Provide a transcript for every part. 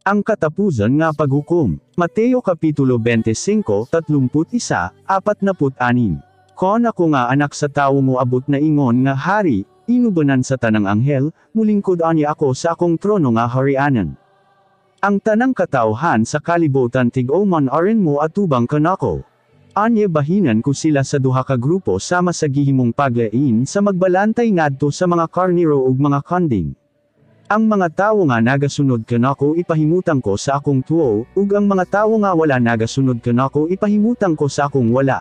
Ang katapusan nga paghukom. Mateo Kapitulo 25, 31, 46. Kon ako nga Anak sa Tawo moabot na ingon nga hari, inubanan sa tanang anghel, mulingkod anya ako sa akong trono nga harianan. Ang tanang katawhan sa kalibutan tig-oman aron mo atubang kanako. Anya bahinan ko sila sa duha ka grupo sama sa gihimong paglain sa magbalantay ngadto sa mga karnero ug mga kanding. Ang mga tawo nga nagasunod kanako ipahimutang ko sa akong tuo, ug ang mga tawo nga wala nagasunod kanako ipahimutang ko sa akong wala.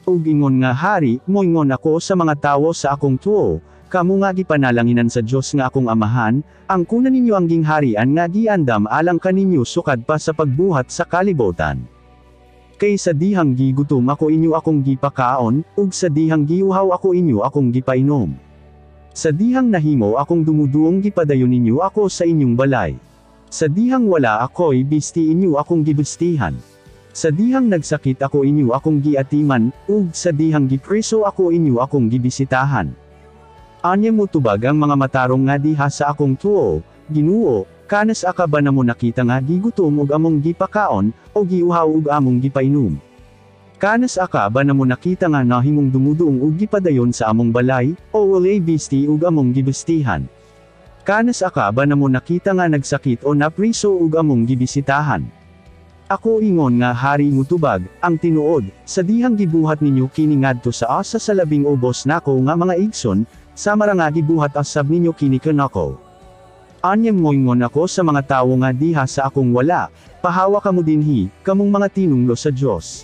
Ug ingon nga hari, moingon ako sa mga tawo sa akong tuo, "Kamo nga gipanalanginan sa Dios nga akong Amahan, angkuna ninyo ang gingharian nga giandam alang kaninyo sukad pa sa pagbuhat sa kalibutan. Kay sa dihang gigutom ako, inyo akong gipakaon, ug sa dihang giuhaw ako, inyo akong gipainom. Sa dihang nahimo akong dumuduong, gipadayon ninyo ako sa inyong balay. Sa dihang wala ako'y bisti, inyo akong gibistihan. Sa dihang nagsakit ako, inyo akong giatiman, ug sa dihang gipreso ako, inyo akong gibisitahan." Anya mutubag ang mga matarong nga diha sa akong tuo, "Ginoo, kanas-a ka ba namo nakita nga gigutom ug among gipakaon, o giuhaw ug among gipainom? Kanas-a ka ba namo nakita nga nahimong dumuduong ug gipadayon sa among balay, o walay bisti ug among gibistihan? Kanas-a ka ba namo nakita nga nagsakit o napriso ug among gibisitahan?" Ako ingon nga hari mutubag, "Ang tinuod, sa dihang gibuhat ninyo kini ngadto sa asa sa labing ubos nako nga mga igsoon, sama ra nga gibuhat usab ninyo kini kanako." Anya moingon ako sa mga tawo nga diha sa akong wala, 'Pahawa kamo dinhi, kamong mga tinunglo sa Dios.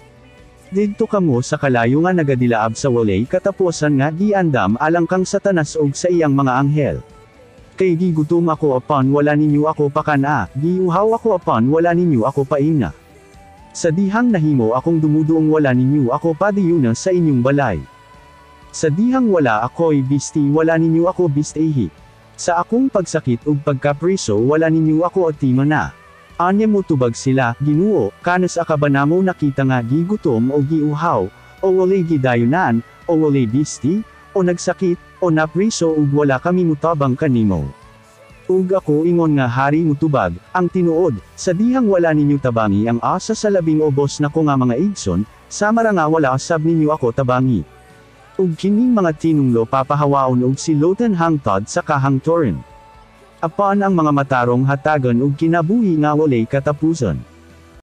Didto kamo sa kalayo nga nagadilaab sa walay katapusan nga giandam alang kang Satanas ug sa iyang mga anghel. Kay gigutom ako apan wala ninyo ako pakan-a, giuhaw ako apan wala ninyo ako paimna. Sa dihang nahimo akong dumuduong, wala ninyo ako padayuna sa inyong balay. Sa dihang wala ako'y bisti, wala ninyo ako bistihi. Sa akong pagsakit ug pagkapriso, wala ninyo ako atimana." Anya mutubag sila, "Ginoo, kanas-a ka ba namo nakita nga gigutom o giuhaw, o walay gidayunan, o walay bisti, o nagsakit, o napriso ug wala kami mutabang kanimo?" Ug ako ingon nga hari mutubag, "Ang tinuod, sa dihang wala ninyo tabangi ang asa sa labing ubos nako nga mga igsoon, sama ra nga wala usab ninyo ako tabangi." Ug kining mga tinunglo papahawaon og silotan hangtod sa kahangturan. Apan ang mga matarong hatagan og kinabuhi nga walay katapusan.